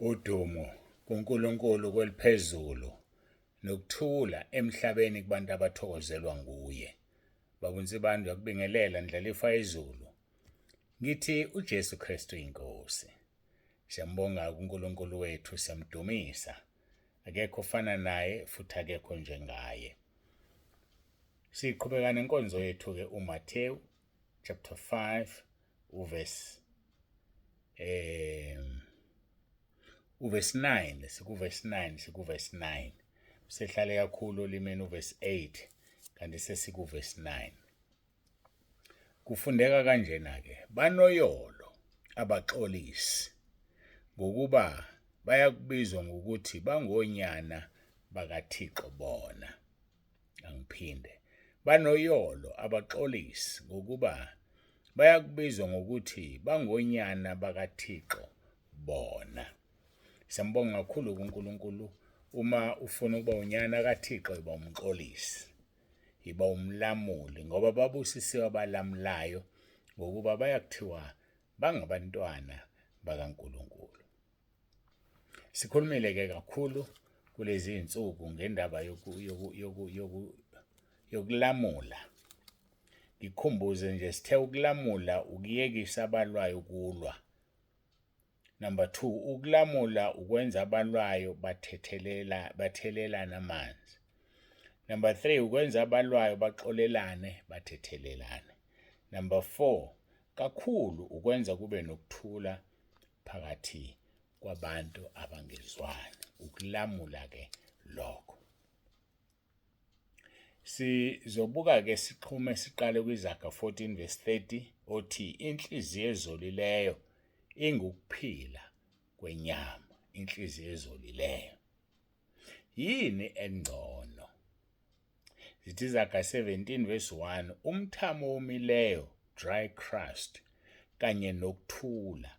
Udumo kuNkulunkulu kweliphezulu nokuthula emhlabeni kubantu abathokozelwa nguye. Baba uNsibande uyakubingelela ndlalifa izulu. Ngithi uJesu Kristu inkosi. Siyambonga kuNkulunkulu wethu, siyamdumisa. Akekho ofana naye futhi akekho njengaye. Siqhubeka nenkonzo yethu ke uMathewu chapter 5 uverse uverse 9, sikuverse 9, sikuverse 9. Sehlale kakhulu olimini uverse 8 kanti sesikuverse 9. Kufundeka kanjena ke: banoyolo abaxolisi, ngokuba bayakubizwa ngokuthi bangonyana bakaThixo bona. Angiphinde. Banoyolo abaxolisi, ngokuba bayakubizwa ngokuthi bangonyana bakaThixo bona. Siyambonga kakhulu kuNkulunkulu. Uma ufuna ukuba unyana kaThixo, iba umxolisi, iba umlamuli, ngoba babusisiwe abalamulayo, ngokuba bayakuthiwa bangabantwana bakaNkulunkulu. Sikhulumile ke kakhulu kulezi zinsuku ngendaba yokulamula. Ngikhumbuze nje, sithe ukulamula ukuyekisa abalwayo ukulwa. Number 2, ukulamula ukwenza abalwayo bathethelela bathelelana amanzi. Number 3, ukwenza abalwayo baxolelane bathethelelane. Number 4, kakhulu ukwenza kube nokuthula phakathi kwabantu abangezwani. Ukulamula ke lokho. Sizobuka ke sixhume siqale kwiZaga 14 verse 30 othi inhliziyo ezolileyo ingukuphila kwenyama, inhliziyo ezolileyo. Yini engcono? Zithi Izaga 17 verse 1, umthamo owomileyo, dry crust, kanye nokuthula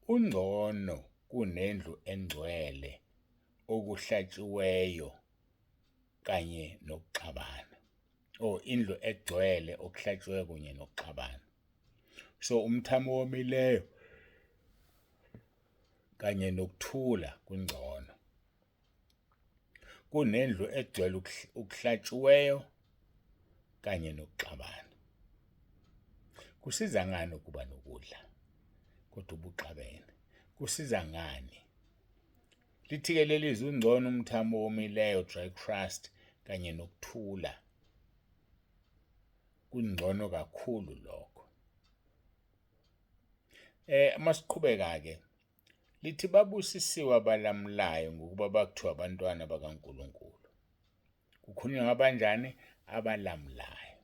ungcono kunendlu engcwele okuhlatshiweyo kanye nokuxabana. Oh, indlu egcwele okuhlatshiweyo kunye nokuxabana. So umthamo owomileyo kanye nokuthula kungcono kunendlu egcwele okuhlatshiweyo kanye nokuxabana. Kusiza ngani ukuba nokudla kodwa ubuxabene? Kusiza ngani? Lithi-ke leli zwi, ungcono umthamo owomileyo, dry crust, kanye nokuthula. Kungcono kakhulu lokho. Masiqhubeka-ke, lithi babusisiwe abalamulayo, ngokuba bakuthiwa abantwana bakaNkulunkulu. Kukhulunywa ngabanjani? Abalamulayo.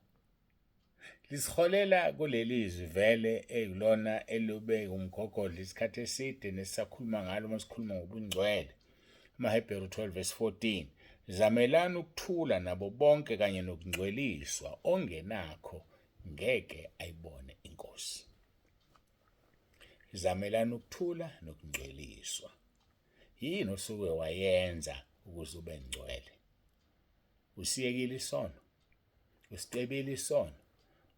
Lisiholela kuleli zwi vele ekulona elube umgogodla isikhathi eside nesisakhuluma ngalo uma sikhuluma ngobungcwele. AmaHebheru 12 verse 14. Zamelani ukuthula nabo bonke kanye nokungcweliswa, ongenakho ngeke ayibone inkosi. Zamelani ukuthula nokungcweliswa. Yini osuke wayenza ukuze ube ngcwele? Usiyekile isono? Usicebile isono?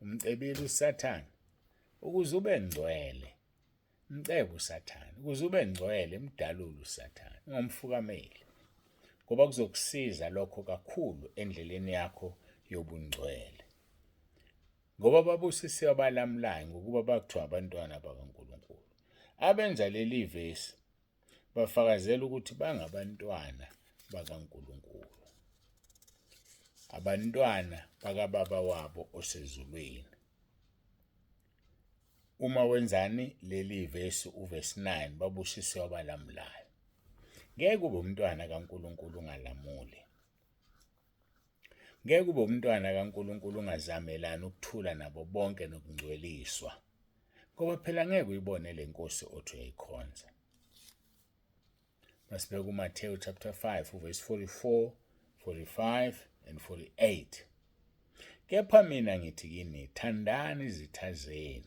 Umcebile uSathane ukuze ube ngcwele? Mcebe uSathane ukuze ube ngcwele, mdalule uSathane, ungamfukameli, ngoba kuzokusiza lokho kakhulu endleleni yakho yobungcwele. Ngoba babusisiwe abalamulayo, ngokuba bakuthiwa abantwana bakaNkulunkulu. Abenza leli vesi bafakazela ukuthi bangabantwana bakaNkulunkulu, abantwana bakaBaba wabo osezulwini. Uma wenzani leli vesi, uvesi 9, babusisiwe abalamulayo. Ngeke ube umntwana kaNkulunkulu ungalamuli. Ngeke ube umntwana kaNkulunkulu ungazamelani ukuthula nabo bonke nokungcweliswa. Ngoba phela ngeke uyibone le nkosi othi uyayikhonza. Masibheke uMathewu chapter 5 verse 44, 45 and 48. Kepha mina ngithi kini, thandani izitha zenu,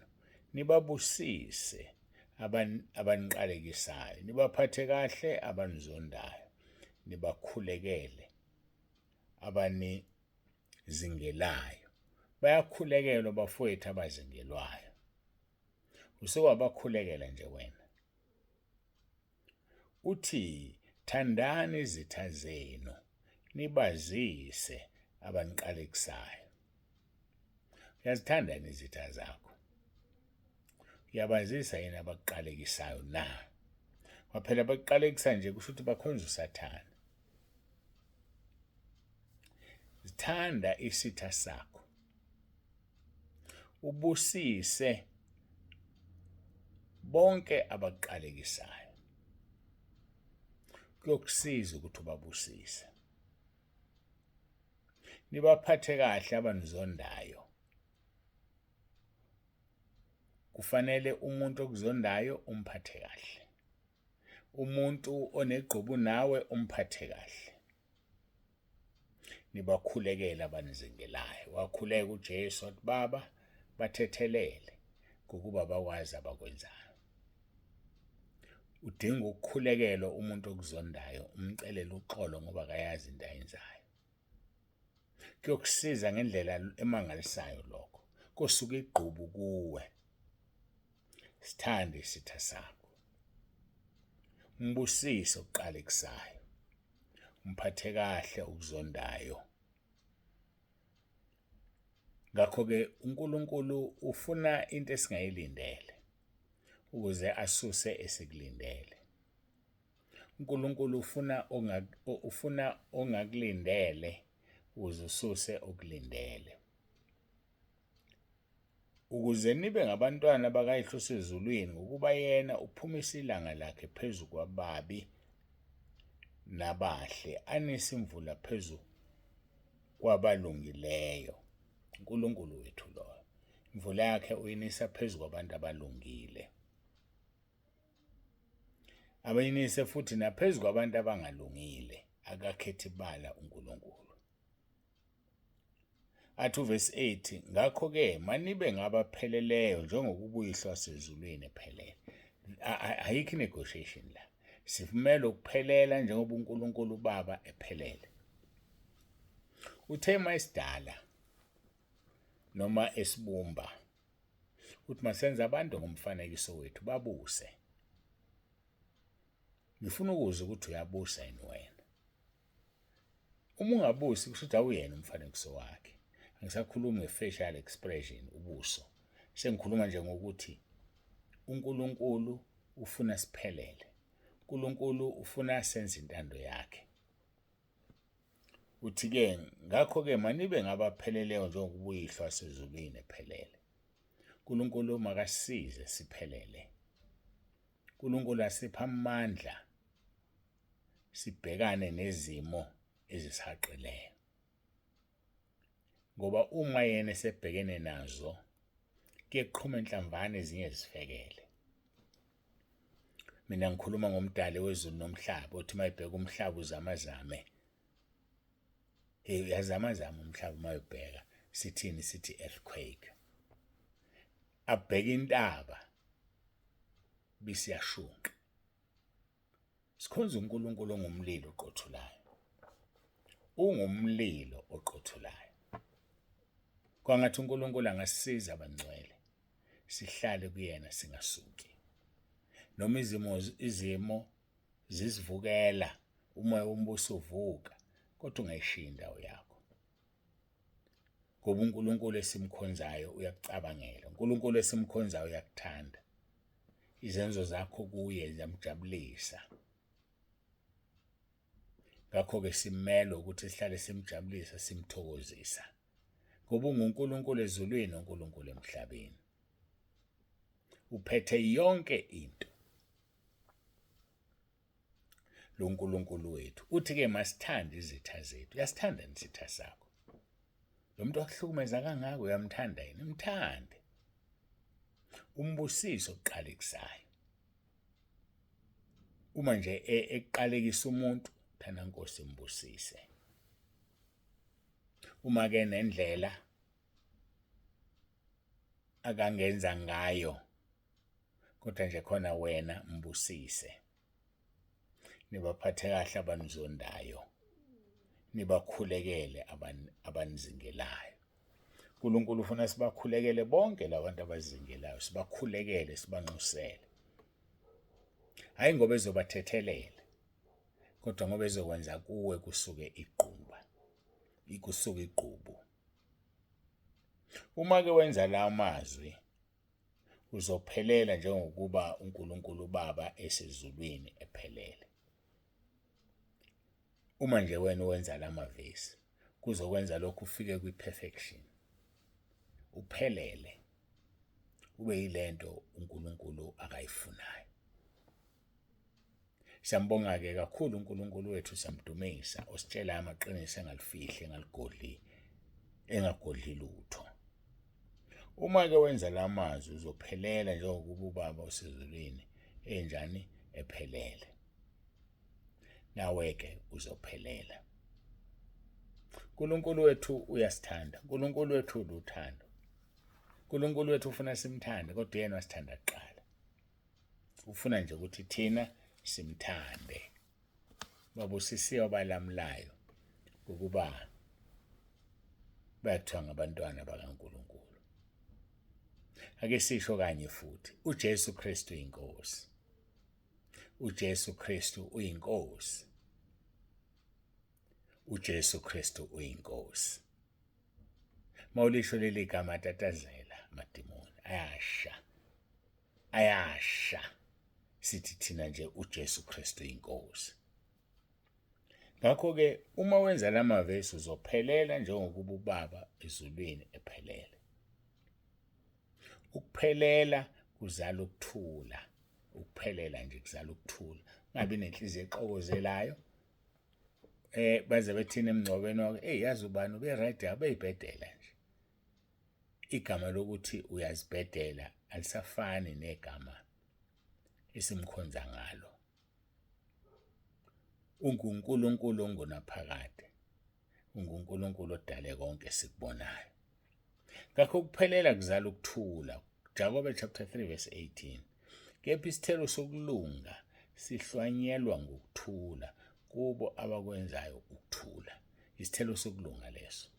nibabusise abaniqalekisayo, nibaphathe kahle abanizondayo, nibakhulekele abanizingelayo. Bayakhulekelwa bafowethu abazingelwayo. Usewabakhulekela nje wena. Uthi thandani izitha zenu, nibazise abaniqalekisayo. Uyazithanda yini izitha zakho? Uyabazisa yini abakuqalekisayo na? Kwaphela bakuqalekisa nje kusho ukuthi bakhonza uSathane. Thanda isitha sakho. Ubusise bonke abakuqalekisayo. Kuyokusiza ukuthi ubabusise. Nibaphathe kahle abanizondayo. Kufanele umuntu okuzondayo umphathe kahle. Umuntu onegqubu nawe umphathe kahle. Nibakhulekele abanizingelayo. Wakhuleka uJesu wathi, Baba, bathethelele ngokuba bakwazi abakwenzayo. Udinga ukukhulekelwa umuntu okuzondayo, umcelele uxolo ngoba akayazi into ayenzayo. Kuyokusiza ngendlela emangalisayo lokho. Kosuka igqubu kuwe. Sithande isitha sakho. Mbusise okuqalekisayo. Umphathe kahle okuzondayo. Ngakho-ke uNkulunkulu ufuna into esingayilindele ukuze asuse esikulindele. uNkulunkulu ufuna ufuna ongakulindele ukuze ususe okulindele. Ukuze nibe ngabantwana bakaYihlo osezulwini, ngokuba yena uphumisa ilanga lakhe phezu kwababi nabahle, anise imvula phezu kwabalungileyo. uNkulunkulu wethu loyo. Imvula yakhe uyinisa phezu kwabantu abalungile. Abayinise futhi naphezu kwabantu abangalungile, akakhethi bala uNkulunkulu. Athi uvesi 8, ngakho-ke manibe ngabapheleleyo njengokuba uYihlo wasezulwini ephelele. Ayikho i-negotiation la. Sivumele ukuphelela njengoba uNkulunkulu uBaba ephelele. Uthe uma esidala noma esibumba uthi masenze abantu ngomfanekiso wethu babuse. Ngifuna ukuzwa ukuthi uyabusa yini wena. Uma ungabusi kusho ukuthi awuyena umfanekiso wakhe. Angisakhulumi nge-facial expression, ubuso. Sengikhuluma nje ngokuthi uNkulunkulu ufuna siphelele. uNkulunkulu ufuna senze intando yakhe. Uthi-ke, ngakho-ke manibe ngabapheleleyo njengokuba uYihlo wasezulwini ephelele. uNkulunkulu makasisize siphelele. uNkulunkulu asiphe amandla sibhekane nezimo ezisihaqileyo. Ngoba uma yena esebhekene nazo, kuye kuqhume nhlamvana ezinye zifekele. Mina ngikhuluma ngomdali wezulu nomhlaba othi uma ebheka umhlaba uzamazame. Hey uyazamazama umhlaba uma ubheka sithini sithi earthquake. Abheka intaba bisiyashunqa. Sikhonza uNkulunkulu ongumlilo oqothulayo. Ungumlilo oqothulayo. Kwangathi uNkulunkulu angasisiza abangcwele sihlale kuyena singasuki. Noma izimo zisivukela, umoya wombuso uvuka, kodwa ungayishiyi indawo yakho. Ngoba uNkulunkulu esimkhonzayo uyakucabangela. uNkulunkulu esimkhonzayo uyakuthanda. Izenzo zakho kuye ziyamjabulisa. Ngakho-ke simelwe ukuthi sihlale simjabulisa, simthokozisa. Ngoba unguNkulunkulu ezulwini, uNkulunkulu emhlabeni. Uphethe yonke into. Lo Nkulunkulu wethu uthi-ke masithande izitha zethu. Uyasithanda yini isitha sakho? Lo muntu wakuhlukumeza kangaka uyamthanda yini? Mthande. Umbusise okuqalekisayo. Uma nje e, ekuqalekisa umuntu, thanda Nkosi mbusise. Uma ke nendlela akangenza ngayo kodwa nje khona wena mbusise. Nibaphathe kahle abanizondayo, nibakhulekele abanizingelayo. uNkulunkulu ufuna sibakhulekele bonke labantu abazingelayo, sibakhulekele, sibanxusele. Hhayi ngoba ezobathethelela, kodwa ngoba ezokwenza kuwe kusuke igquba, kusuke igqubu. Uma-ke wenza la mazwi, uzophelela njengokuba uNkulunkulu uBaba esezulwini ephelele. Uma nje wena wenza la mavesi, kuzokwenza lokhu ufike kwi-perfection, uphelele, ube yilento uNkulunkulu akayifunayo. Siyambonga-ke kakhulu uNkulunkulu wethu, siyamdumisa, ositshela amaqiniso engalifihli, engaligodli, engagodli lutho. Uma-ke wenza la mazwi uzophelela njengokuba uBaba osezulwini enjani ephelele. Nawe-ke uzophelela. uNkulunkulu wethu uyasithanda. uNkulunkulu wethu uluthando. uNkulunkulu wethu ufuna simthande kodwa yena wasithanda kuqala. Ufuna nje ukuthi thina simthande. Babusisiwe abalamulayo ukuba bayakuthiwa ngabantwana bakaNkulunkulu. Ake sisho kanye futhi, uJesu Kristu inkosi. uJesu Kristu uyinkosi. UJesu Kristu uyinkosi. Mawulisho leli gama atatazela amadimoni ayasha. Ayasha. Sithi thina nje uJesu Kristu inkosi. Ngakho-ke uma wenza la mavesi uzophelela njengokuba uBaba ezulwini ephelele. Ukuphelela kuzala ukuthula. Ukuphelela nje kuzala ukuthula. Ungabi nenhliziyo exokozelayo. Baze bethini emngcwabeni wakho, eyi yazi ubani ube ready abeyibhedela nje. Igama lokuthi uyazibhedela alisafani negama esimkhonza ngalo. UnguNkulunkulu ongunaphakade. UnguNkulunkulu odale konke esikubonayo. Ngakho ukuphelela kuzala ukuthula. Jakobe chapter 3 verse 18. Kepha isithelo sokulunga sihlwanyelwa ngokuthula kubo abakwenzayo ukuthula. Isithelo sokulunga leso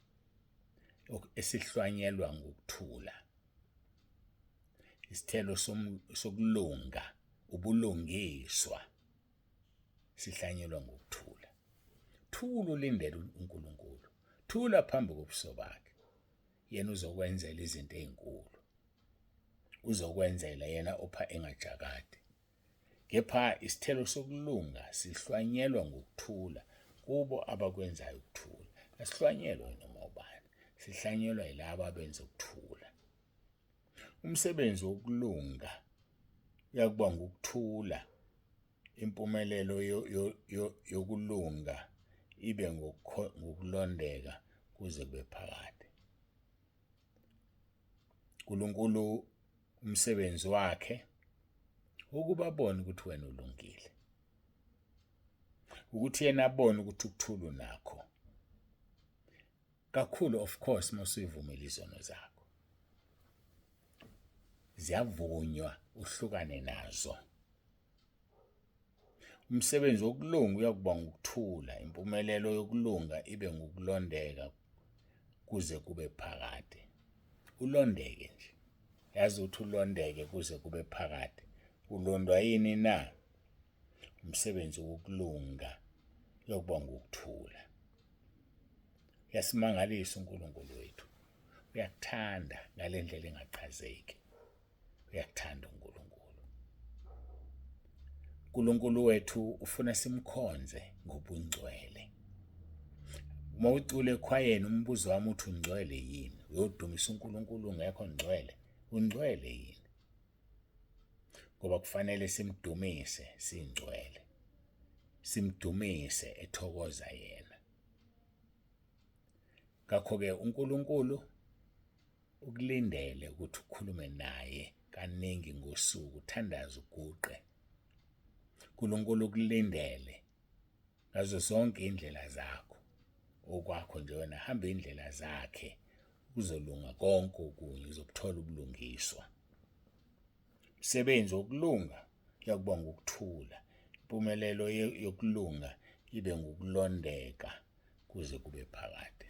esihlwanyelwa ngokuthula. Isithelo sokulunga, ubulungiswa sihlanyelwa ngokuthula. Thula ulindele uNkulunkulu. Thula phambi kobuso bakhe. Yena uzokwenzela izinto ezinkulu. Uzokwenzela yena opha engajakade. Kepha isithelo sokulunga sihlwanyelwa ngokuthula kubo abakwenzayo ukuthula. Asihlwanyelwa noma ubani, sihlanyelwa yilabo abenza ukuthula. Umsebenzi wokulunga uyakuba ngukuthula, impumelelo yokulunga ibe ngokulondeka kuze kube phakade. uNkulunkulu umsebenzi wakhe ukuba abone ukuthi wena ulungile, ukuthi yena abone ukuthi ukuthula unakho kakhulu. Of course masuyivumile izono zakho ziyavunywa, uhlukane nazo. Umsebenzi wokulunga uyakuba ngukuthula, impumelelo yokulunga ibe ngukulondeka kuze kube phakade. Ulondeke nje, yazi ukuthi ulondeke kuze kube phakade. Ulondwa yini na? Umsebenzi wokulunga uyokuba ngukuthula. Uyasimangalisa uNkulunkulu wethu, uyakuthanda ngale ndlela engachazeki. Uyakuthanda uNkulunkulu. uNkulunkulu wethu ufuna simkhonze ngobungcwele. Uma ucula ekhwayeni, umbuzo wami uthi ungcwele yini? Uyodumisa uNkulunkulu ungekho ngcwele? Ungcwele yini? Ngoba kufanele simdumise singcwele. Simdumise ethokoza yena. Ngakho-ke uNkulunkulu ukulindele ukuthi ukhulume naye kaningi ngosuku, uthandaze uguqe. uNkulunkulu ukulindele ngazo zonke indlela zakho. Okwakho nje wena hamba indlela zakhe, kuzolunga konke okunye, uzobuthola ubulungiswa. Umsebenzi wokulunga kuyakuba ngukuthula, impumelelo yokulunga ibe ngukulondeka kuze kube phakade.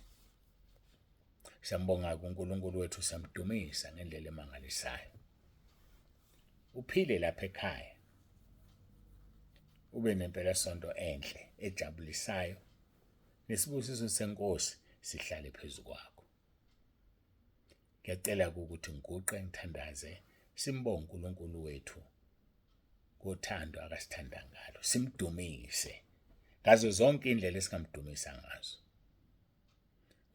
Siyambonga-ke uNkulunkulu wethu, siyamdumisa ngendlela emangalisayo. Uphile lapha ekhaya. Ube nempelasonto enhle ejabulisayo nesibusiso seNkosi sihlale phezu kwakho. Ngiyacela ukuthi ngiguqe ngithandaze simbonge uNkulunkulu wethu ngothando akasithanda ngalo, simdumise ngazo zonke indlela esingamdumisa ngazo.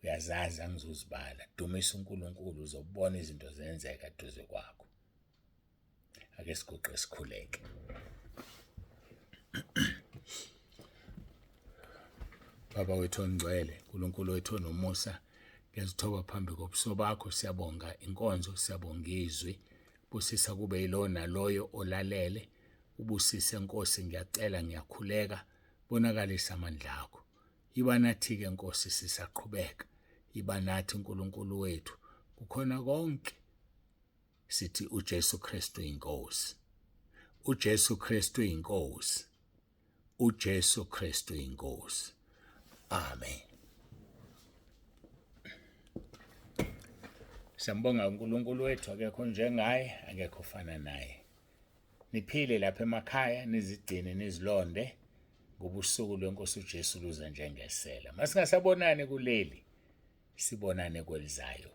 Uyazazi angizuzibala, dumisa uNkulunkulu uzobona izinto zenzeka duze kwakho. Ake siguqe sikhuleke. Baba wethu ongcwele, uNkulunkulu wethu onomusa, ngiyazithoba phambi kobuso bakho, siyabonga inkonzo, siyabonga izwi. Busisa kube yilowo naloyo olalele, ubusise Nkosi, ngiyacela ngiyakhuleka, bonakalisa amandla akho. Yiba nathi-ke Nkosi sisaqhubeka, yiba nathi uNkulunkulu wethu kukhona konke sithi uJesu Kristu inkosi. UJesu Kristu inkosi. UJesu Kristu inkosi. Amen. Siyambonga uNkulunkulu wethu akekho njengaye, akekho ofana naye. Niphile lapha emakhaya, nizigcine nizilonde ngoba usuku lwenkosi uJesu luza njengesela. Masingasabonani kuleli, sibonane kwelizayo.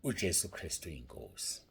uJesu Kristu inkosi.